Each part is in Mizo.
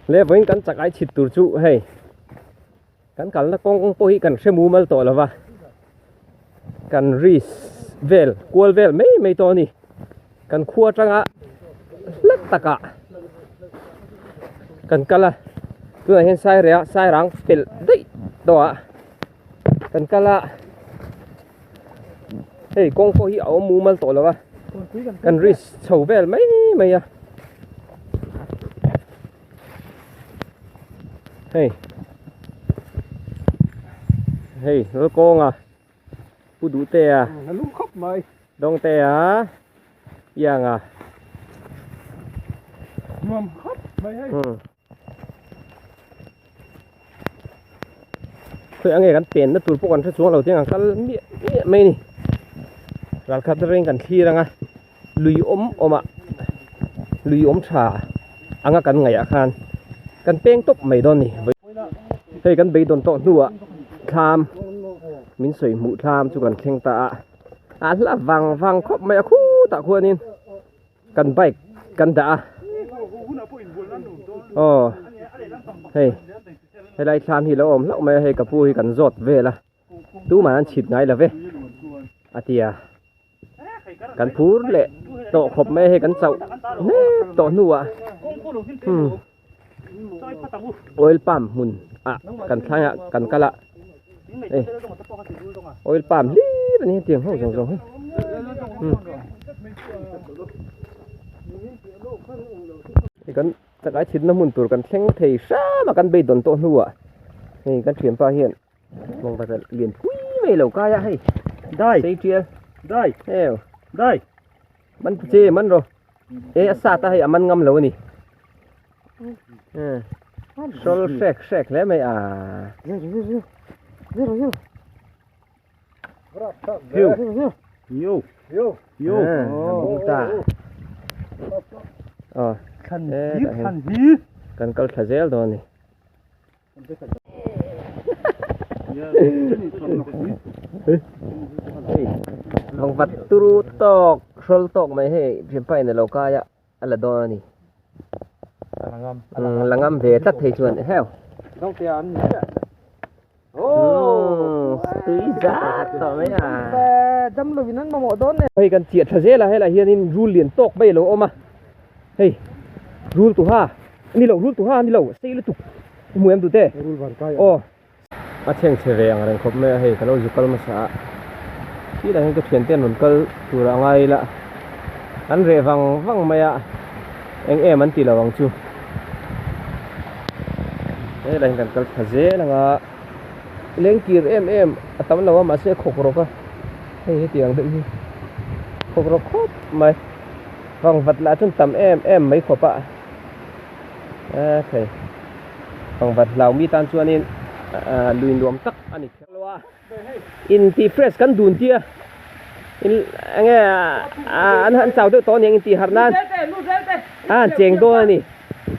Le vawiin kan chak ai chhit tur chu hei kan kalna kawng pawh hi kan hre mumal tawh lo va kan risk vel kual vel mai mai tawh a ni kan khua atanga hla takah kan kal a tunah hian saireh ah sairang pelh daih tawh ah kan kal a hei kawng pawh hi a awm mumal tawh lo a kan risk chho vel mai mai a hei hei Lalkawnga Pu Duhtea Dawngtea Ianga Khawi ange kan penna tur pawh kan hre chuang lo tiang an kal miah miah mai a ni ralkhat reng kan thlir ang a lui awm awm ah lui awm tha anga kan ngaih ah khan kan peng tawp mai dawn a ni hei kan beidawn tawh hnuah thlam min sawi hmuh thlam chu kan thleng ta a a hla vang vang khawp mai a khutah khuanin. Kan bike kan dah a aw hei helai thlam hi lo awm hlauh mai a hei ka pu hi kan zawt vel a tumah an chhit ngai lo ve a ti a kan phur leh tawh khawp mai a hei kan chauh hnep tawh hnuah umm oil palm hmun ah kan thlai ah kan kal a hei oil palm hlir a ni hetiang ho zawng zawng hi hei kan chakai chhitna hmun tur kan thleng thei hram a kan beidawn tawh hnuah hei kan thianpa hian mawngva lian pui mai lo kai a hei dai sei tial dai heu dai Man che man ro e a sat a hei a man ngam lo a ni sawl hrek hrek hle mai a yo yo bung ta aw thlan e hi tah hian thlan hi kan kal thla zel dawn a ni. Vangvat turu tawk hrawl tawk mai hei thianpa in alo kai a a la dawn a ni la ngam ve tlat thei chuan heuh tui zat tawh mai a hei kan chiah tha zel a helaiah hianin rul lian tawk mai alo awm a hei rul tuha a ni lo rul tuha a ni lo sei lutuk hmu em tute aw a chheng chhe ve ang reng khawp mai a hei ka lo zu kal hmasa a sirah hian ka thiante an rawn kal tur a ngai ila an reh vang vang mai a eng em an ti lo ang chu helaiah hian kan kal thla zel ang a lengkir em em a tam lo a mahse a khawk rawk a hei hetiang deuh hi khawk rawk khawp mai. Vang vat lah chuan tam em em mai khawp a e thei vang vat hlau mi tan chuanin lui nuam tak a ni kher lo a in tih fresh kan dun tia in enge an han chau deuh tawh aniang in tih harh nan a han cheng dawn a ni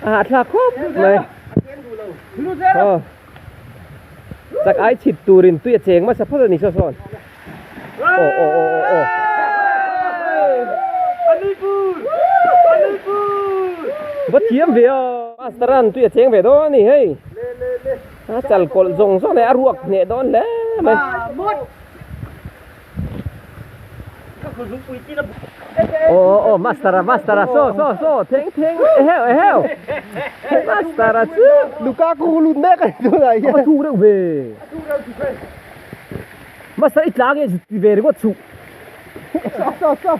a hahthlak khawp mai aw chak ai chhit turin tui a cheng hmasa phawt a ni saw sawn. Aw aw aw aw aw. Va thiam ve a. Master an tui a cheng ve dawn a ni hei. A chal kawlh zawng zawng leh a ruak hneh dawn hle mai. Aw aw aw master a master a saw saw saw theng theng eheu eheu master a chu. Lukaku lut mek a ni tunah hian. A va thuk reuh ve. Master i tla nge ti ve ringawt chuk. Saw saw saw.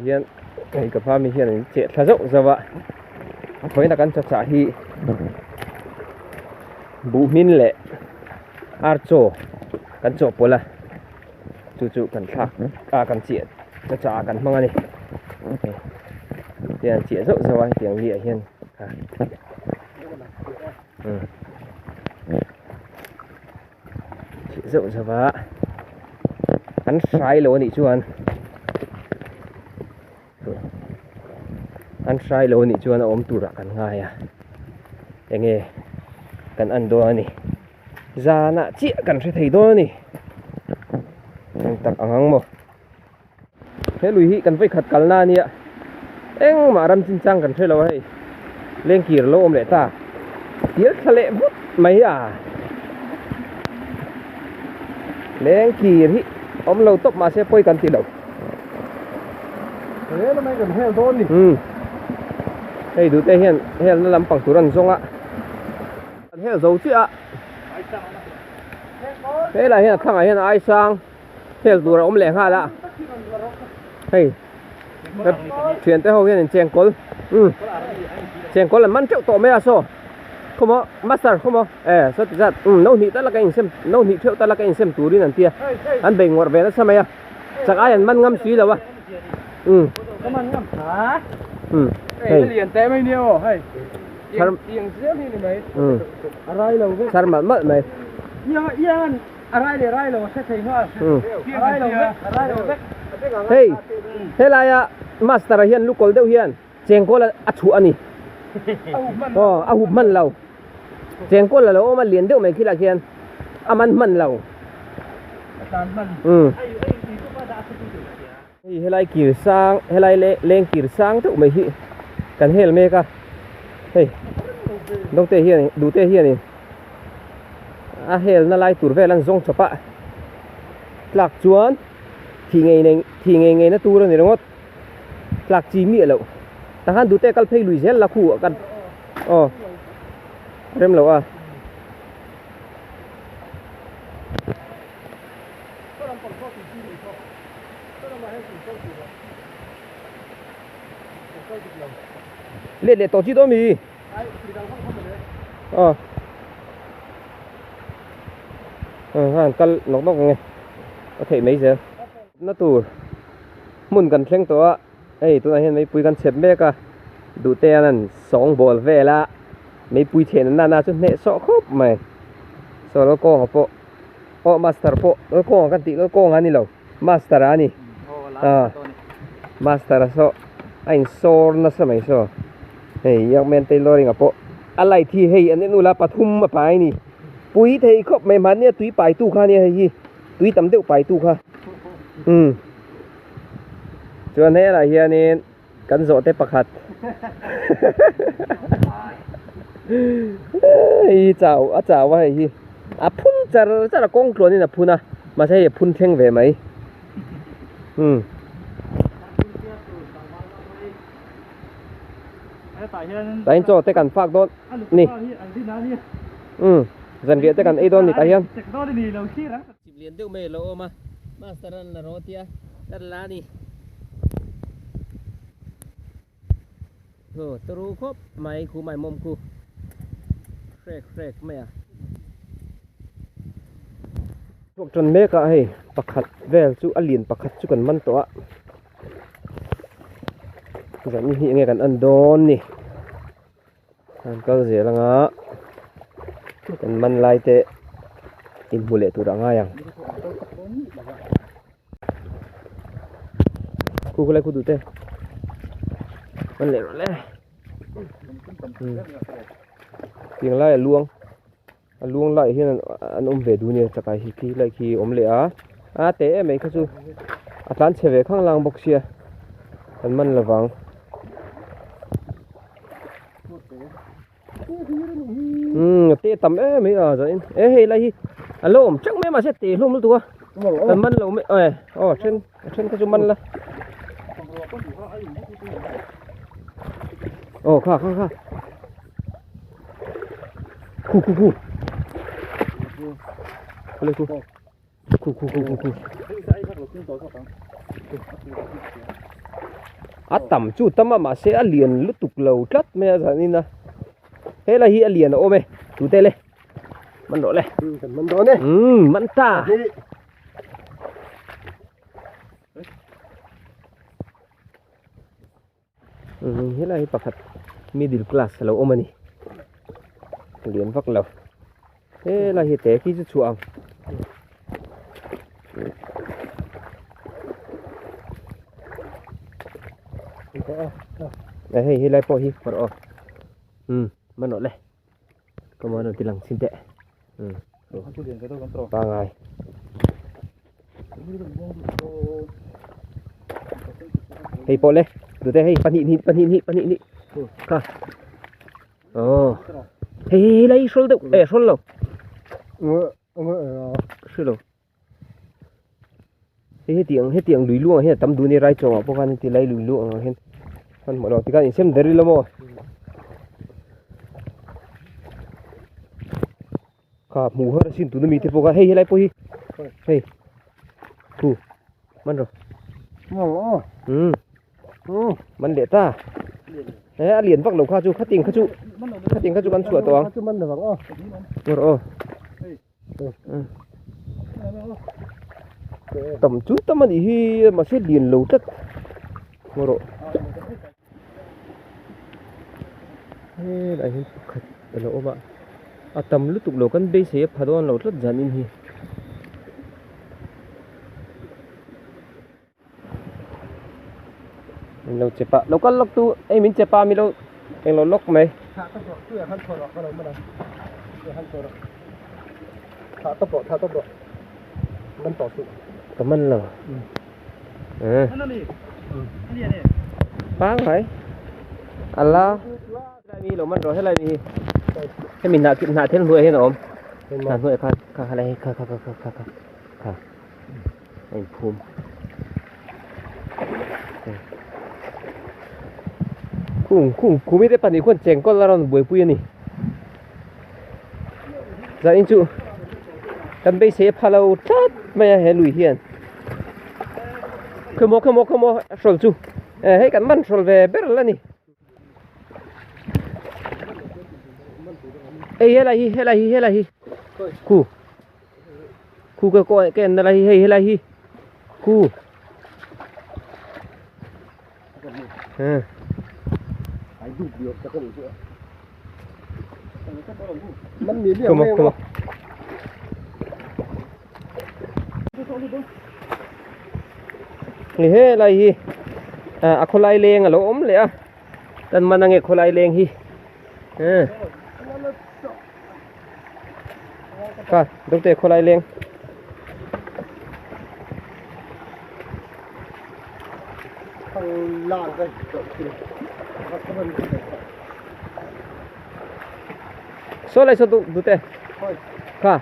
Hian hei ka pa mi hian in cheh thla zauh zauh a vawiin a kan chawchah hi buhhmin leh archaw kan chawhpawlh a chu chu kan thlak a kan chiah chawchah ah kan hmang a ni hian chiah zauh zauh a hetiang li ah hian chiah zauh zauh a an hrai lo anih chuan an hrai lo anih chuan a awm turah kan ngai a enge kan en dawn a ni. Zanah chiah kan hre thei dawn a ni. Eng tak ang ang maw? He lui hi kan vawikhat kalna a nia. Engmah ram chinchang kan hre lo a hei. Lengkir lo awm leh ta. Tir thla leh vut mai a. Lengkir hi awm lo tawp mahse pawi kan ti lo. He lamah kan hel dawn ni. Umm. Hei duhte hian helna lampang tur an zawng a. Kan hel zo chiah a. Helaiah hian a thlangah hian ai sang hel tur a awm leh nghal a. Hei thiante ho hian in chengkawl umm chengkawl an man teuh tawh mai a saw khawmaw master khawmaw e saw ti zat umm no hnih tal a ka insem no hnih theuh tal a ka insem turin an tia an bei ngawrh ve nasa mai a chak ai an man ngam si lo a umm umm hei Thar tiang zel hi ni mai. Umm. A rai lo vek. Thar malh malh mai. Iang iang a rai leh rai lo a hre thei nghal. Umm. A rai lo vek, a rai lo vek. Hei, helaia master a hian lukawl deuh hian chengkawl a chhuah a ni. Aw, a hup hman lo. Chengkawl a lo awm a lian deuh mai khilah khian a man hman lo. Umm. Hei helai kir sang helai leh leng kir sang deuh mai hi kan hel mek a hei naute hian duhte hianin a helna lai tur vel an zawng chawp a tlak chuan thih ngei nei thih ngei ngei na tur a ni ringawt tlak chi miah loh tah khan duhte kal phei lui zel la khu ah khan aw rem loh a. Let leh tawh chi dawn mi? Aw. Aw han kal nawk nawk ang e. A theih mai zel. Na tur hmun kan thleng tawh a, hei tunah hian meipui kan chep mek a, duhte an han sawng bawl vel a, meipui chhehna nana chu hneh sawh khawp mai. Saw lo kawnga pawh. Aw master pawh Lalkawnga kan tih Lalkawnga a ni lo master a ni ah master a saw a in sawr nasa mai saw hei young man tailoring a pawh a light hi hei an en ula pathum a pai a ni pui thei khawp mai mahni a tui pai tu kha ania hei hi tui tam deuh pai tu kha umm chuan helaiah hianin. Kan zawhte pakhat hei chau a chau a hei hi a phun char char a kawng tluanin a phun a mahse hei a phun thleng ve mai umm. Tah hian chaw te kan fak dawn ni umm zanriah te kan ei dawn ni tah hian. Chip lian deuh mai a lo awm a master an la rawh tia kan la a ni. Aw turu khawp mai khu mai mawm khu hrek hrek mai a. Chhuak tan mek a hei pakhat vel chu a lian pakhat chu kan man tawh a zan hi enge kan en dawn ni. An kal zel anga kan man lai te inhmu leh tur a ngai ang. Khu khu lai khu duh te man leh rawh le. Tiang lai a luang a luang lai hian an awm ve duh nia chakai hi khi lai khi awm leh a a te em mai kha chu a tlan chhe ve khang lang bawk sia kan man lovang. Umm a te tam em mai a zanin e hei lai hi a lo awm teuh mai mahse te hlawm lutuk a kan man lo mai e aw a then a then kha chu man la aw kha kha kha khu khu khu khu khu Khu khu khu khu khu. A tam chu tam a mahse a lian lutuk lo tlat mai a zanin a. Helai hi a lian a awm e. Tute le. Man rawh le. Kan man dawn e. Umm man ta. Umm helai hi pakhat middle class a lo awm a ni lian vak lo helai hi te khi chu chhuah ang eh hei helai pawh hi phawrh aw umm man rawh le ka man rawn ti lang chhin teh umm pangai. Hei pawh le dute hei pahnih hnih pahnih hnih pahnih hnih kha aw hei hei hei lai hrawl deuh eh hrawl lo hre lo hei hetiang hetiang lui luang ah hian a tam duh a ni rai chawngah pawh khan heti lai lui luang ah hian hmanhmawh lo tikhan insem der ila maw. Kha hmuh har asin tuna mite pawh kha hei helai pawh hi hei thu man rawh umm man leh ta he a lian vak lo kha chu khating kha chu khating kha chu kan chhuah tawh ang rawh aw tam chu tam a nih hi mahse lian lo tlat rawh. Helai hi pakhat a lo awm a a tam lutuk lo kan beisei a pha dawn lo tlat zan in hi. Min lo chep a lo kal lawk tu hei min chep a mi lo englo lawk mai. Ka man lo. Pangngai ala helai mi lo man rawh helai mi hi hemi hnah hnah thil hnuaiah hian a awm hnah hnuaiah khan kha kha lai kha kha kha kha kha kha a inphum khung khung khumi te pahnih khuan chengkawl a rawn buaipui a ni Zanin chu kan beisei a pha lo tlat mai a he lui hian khawmaw khawmaw khawmaw a hrawl chu eh hei kan man hrawl ve ber la ni hei helai hi helai hi helai hi khu khu ka kaw ka en na lai hi hei helai hi khu Come on, come on. Ni he lai hi a khawlai leng a lo awm leh a kan man ange khawlai leng hi kha doctor khawlai leng Saw lai saw duh dute kha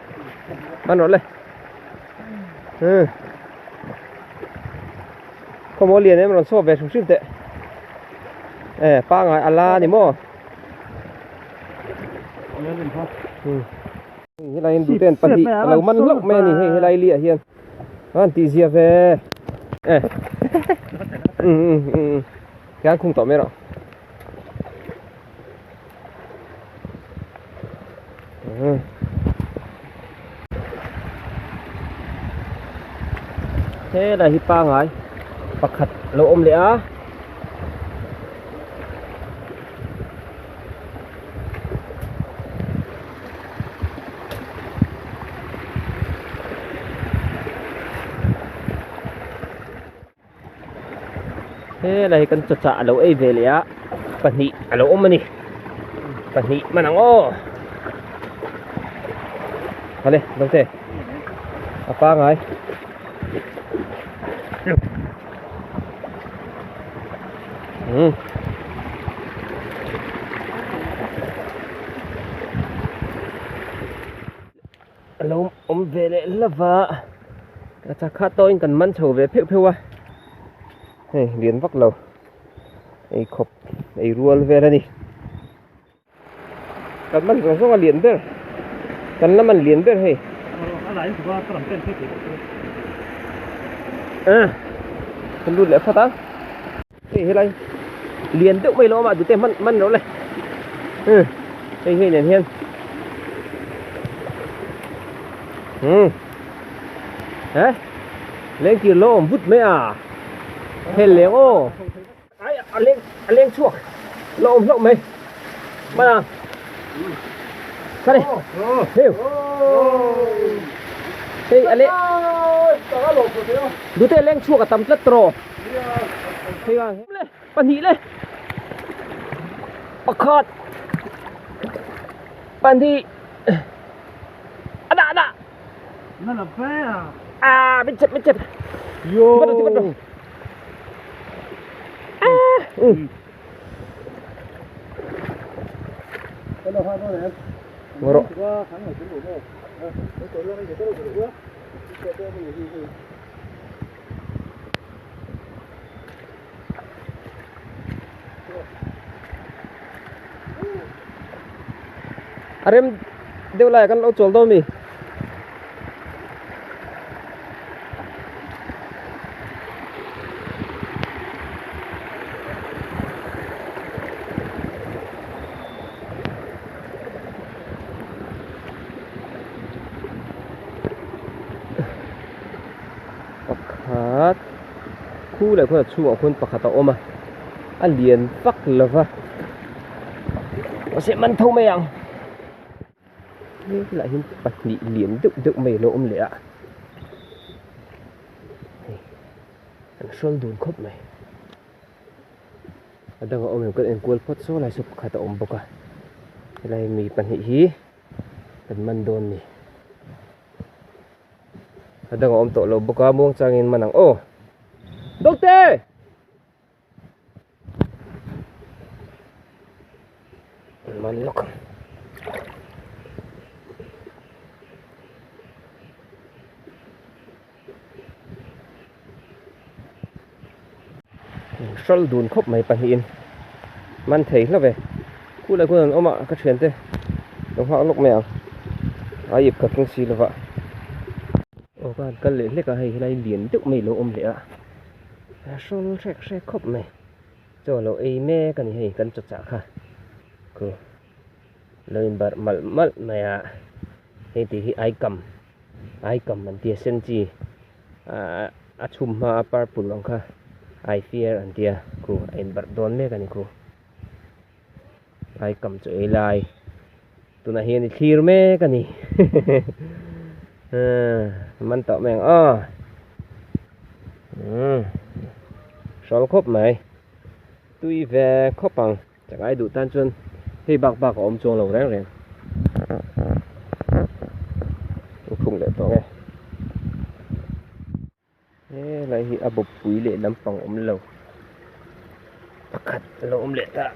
man rawh le khawmaw lian em rawn chhuak ve hrim hrim teh e pangai a la a ni maw helai in dute an pahnih a lo man hlauh mai a ni hei helai liah hian a han tih zia ve e um um um khian khung tawh mai rawh. Helai hi pangai pakhat a lo awm leh a. Helai hi kan chaw chah a lo ei ve leh a pahnih a lo awm a ni pahnih hman ang aw hale dawngte a pangai umm A lo awm ve leh hlauh a a chakha tawhin kan man chho ve pheuh pheuh a hei lian vak lo ei khawp ei rual vel a ni kan man zawng zawng a lian ber kan la man lian ber hei kan lut leh phawt ang hei helai lian deuh mai lo awm a dute hman hman lo le hei hei nen hian umm he lengkir lo awm vut mai a hel leng aw ai a leng a leng chhuak lo awm hlauh mai hman ang kha ni heu hei a leng dute leng chhuak a tam tlat tawh. Le pahnih le pakhat pahnih a dah dah a min chep min chep yo Um. Ngawh rawh. A rem deuh laiah kan lo chawl dawn a mi. Pakhat khu leh khuan a chhungah khuan pakhat a awm a a lian vak lo va mahse man tho mai ang helaiah hian pahnih lian deuh deuh mai a lo awm leh a hei an hrawl dun khawp mai. A dangah awm em kan enkual phawt saw lai saw pakhat a awm bawk a helai mi pahnih hi kan man dawn ni a dangah awm tawh lo bawk a muang changin man ang aw Doctor man lawk ang. Hral dun khawp mai pahnihin man thei hlauh ve khu leh khuan an awm a ka thiante lo nghak lawk mai ang a ip ka keng si lova aw ka han kal leh hlek a hei helai lian deuh mai lo awm leh a a hrawl hrek hrek khawp mai chaw lo ei mek a ni hei kan chaw chah kha khu lo inbarh malh malh mai a hei tih hi aikam. Ai kam an tia sen chi ahh a chhum hma a purple ang kha ai fiar an tia khu a inbarh dawn mek a ni khu ai kam chu ei lai tunah hian i thlir mek a ni ahh man tawh mai ang aw umm hrawl khawp mai tui ve khawp ang. Changai duh tan chuan hei bak bak a awm chuang lo reng reng. An khung leh tawh nge. Helai hi a bawppui leh lampang awm lo pakhat a lo awm leh ta.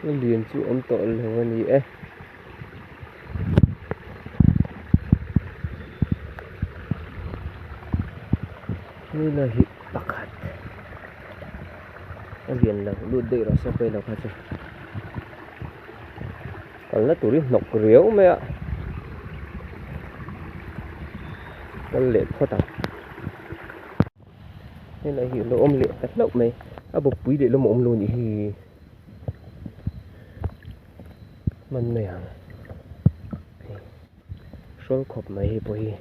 A lian chu awm tawh lo a ni e. Helai hi pakhat a lian lo lut daih rawh se pawi lo kha chu kalna tur hi hnawk riau mai a kal leh phawt ang. Helai hi alo awm leh ta hlauh mai a bawppui leh lam a awm lo anih hi hman mai ang hei hrawl khawp mai hei pawh hi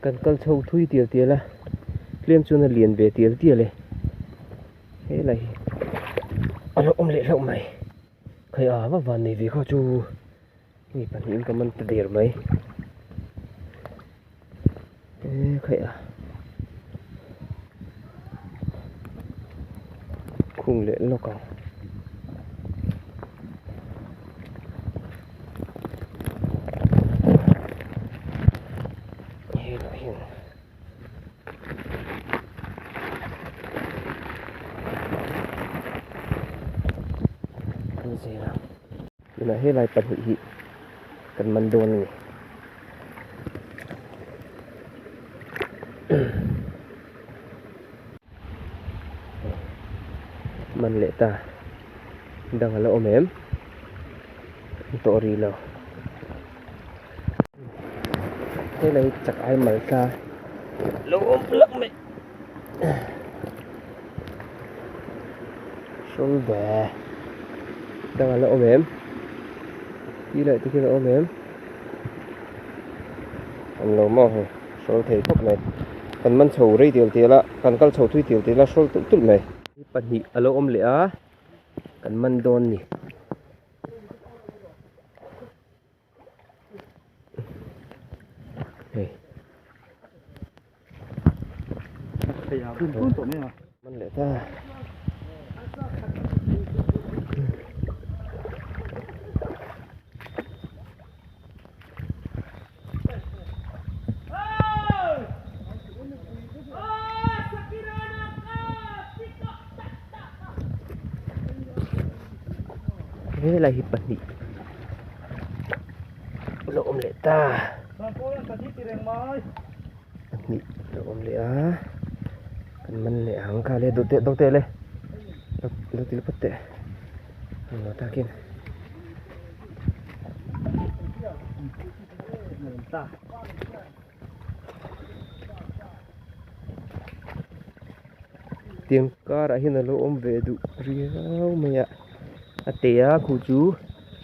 kan kal chho thui tial tial a tlem chuan a lian ve tial tial e helai hi alo awm leh hlauh mai khai a va van nei ve kha chu mi pahnihin ka man ta der mai. E khaih a khung leh lawk ang helaiah hian an zel a tunah helai pahnih hi kan man dawn a ni. Man leh ta dang a la awm em tawh rih lo helai chak ai mal tla lo awm lak mai hrawl ve dang a la awm em ti leh te khian a awm em. An lo maw hei hrawl thei khawp mai kan man chho rei tial tial a kan kal chho thui tial tial a hrawl tulh tulh mai. Pahnih a lo awm leh a kan man dawn ni. Hei. Man leh ta. Helai hi pahnih lo awm leh ta. Pahnih lo awm leh a kan man leh ang kha le duh teh do teh le lo ti phawt teh englo takin. Tiang karah hian a lo awm ve duh riau mai a a te a khu chu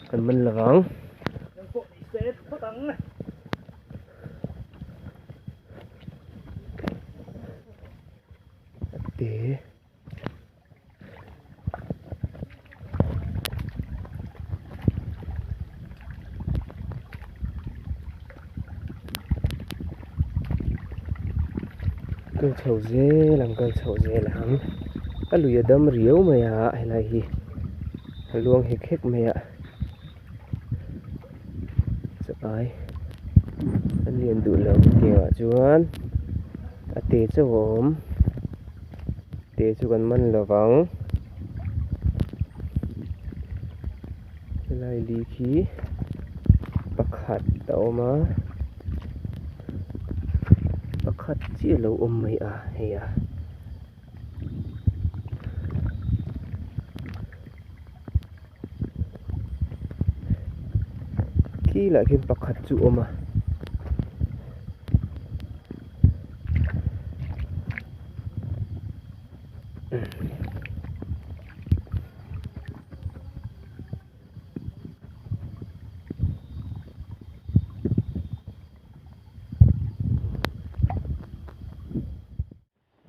kan man lo vang. A te. Kal chho zel ang kal chho zel ang a lui a dam riau mai a helai hi a luang hek hek mai a chakai a lian duh lo tiang ah chuan a te chauh a awm. Te chu kan man lo vang helai li khi pakhat a awm a pakhat chiah lo awm mai a hei a. Khi lah khian pakhat chu a awm a.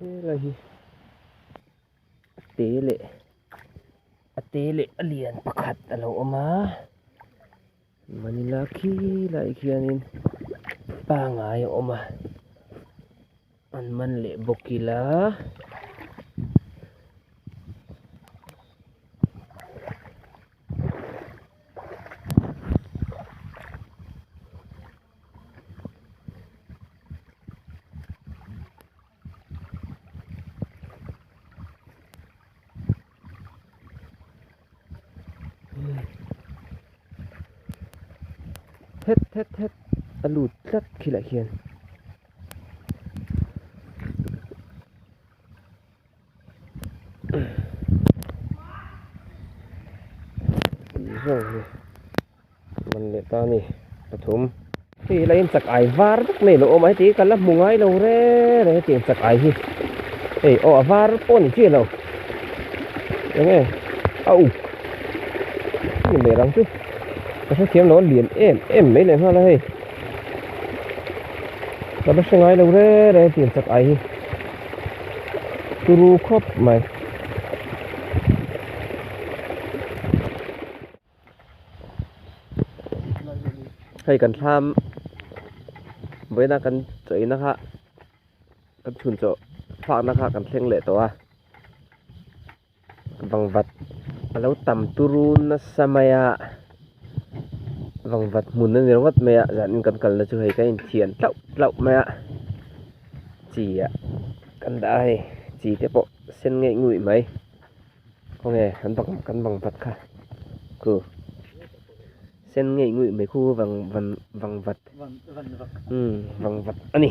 Helai hi a te leh a te leh a lian pakhat a lo awm a Manila khilai khianin pangai a awm a an man leh bawk ila. Het het het a lut tlat khilai hian. Man leh ta a ni pathum hei helai hian chak ai var vek mai a lo awm a heti hi ka la hmu ngai lo reng reng hetiang chak ai hi hei aw a var pawh a ni chiah lo eng nge a uk a ni mai rang chu ka hrethiam lo a lian em em mai leh nghal a hei ka la hre ngai lo reng reng hetiang chak ai hi turu khawp mai. Hei kan thlam vawiina kan chawina kha kan chhun chaw phakna kha kan thleng leh tawh a vangvat a lo tam turu nasa mai a vangvat hmun a ni ringawt mai a zanin kan kalna chu hei kan inthian tlauh tlauh mai a chi ah kan dah a hei chi te pawh sen ngei nguih mai. Khawnge kan bang kan bang vat kha khu sen ngei ngui mai khu vang van vang vat umm vang vat a ni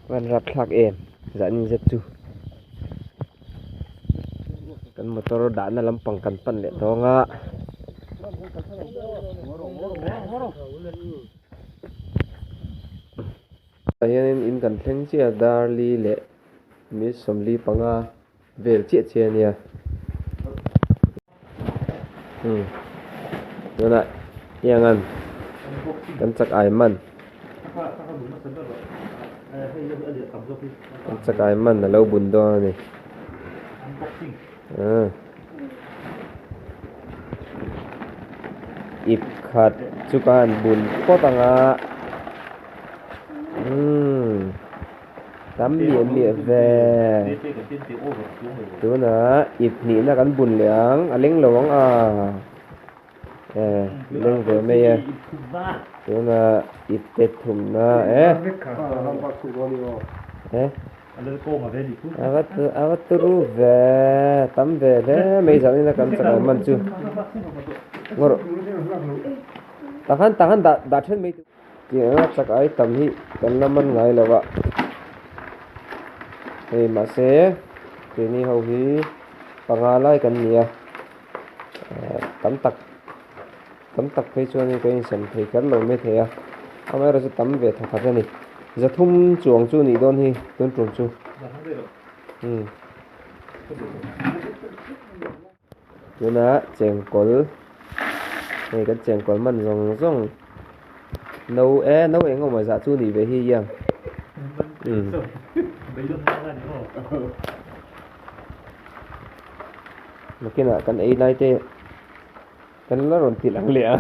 van rapthlak em zah nin zet chu kan motor dahna lampang kan pan leh tawng a. Tah hianin in kan thleng chiah a darli leh mi sawmli panga. Vel chiah chiah a nia umm tunah hian kan chak ai man kan chak ai man a lo bun dawn a ni aaa ip khat chu ka han bun phawt ang a umm. Tam miah miah ve. Tunah ip hnihna kan bun leh ang, a leng lo ang a. E, leng ve mai e. Tunah ip te thumna e. E. A va turu ve tam ve hle mai zanin a kan chakah man chu ngawrh takhan takhan dah dah then mai tiang anga chak ai tam hi kan la man ngai lo a hei mahse keini ho hi panga lai kan ni a tam tak tam tak phei chuanin ka insem thei kher lo mai thei a amaherawh chu tam ve thawkhat a ni zathum chuang chu nih dawn hi tun tum chu umm tunah chengkawl hei kan chengkawl man zawng zawng no e no eng emaw zah chu nih ve hi iang umm. Nakinah kan ei lai te. Kan la rawn ti lang leh a.